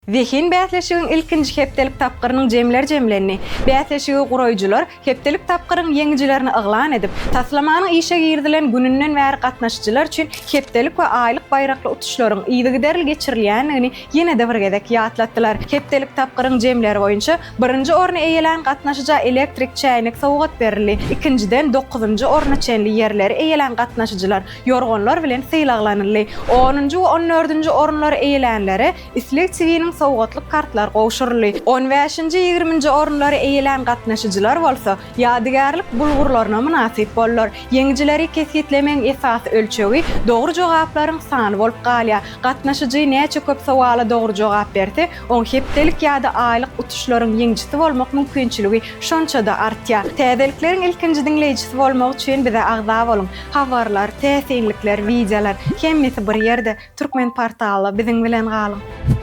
Zehin bäsleşigiň ilkinji hepdelik tapgyrynyň jemleri jemlendi. Bäsleşigi guraýjylar hepdelik tapgyryň ýeňijilerini yglan edip, taslamanyň işe girizilen gününden bäri gatnaşyjylar üçin hepdelik we aýlyk baýrakly utuşlaryň yzygiderli geçirilýändigini ýene-de bir gezek ýatlatdylar. Hepdelik tapgyryň jemleri boýunça birinji orny eýelän gatnaşyja elektrik çäýnek sowgat berildi, ikinjiden dokuzynjy orna çenli ýerleri eýelän gatnaşyjylar ýorganlar bilen sylaglanyldy. Onunjy we on dördünji orunlary eýelänlere Isleg TV-niň sowgatlyk kartlary gowşuryldy. On bäşinji, ýigriminji orunlary eýelän gatnaşyjylar bolsa, ýadygärlik bulgurlaryna mynasyp boldular. Ýeňijileri kesgitlemegiň esasy ölçegi dogry jogaplaryň sany bolup galýar. Gatnaşyjy näçe köp sowala dogry jogap berse, oň hepdelik ýa-da aýlyk utuşlaryň ýeňijisi bolmak mümkinçiligi şonça-da artýar. Täzelikleriň ilkinji diňleýjisi bolmak üçin bize agza boluň! Habarlar, täsinlikler, wideolar, hemmesi bir ýerde, Türkmenportalda biziň bilen galyň!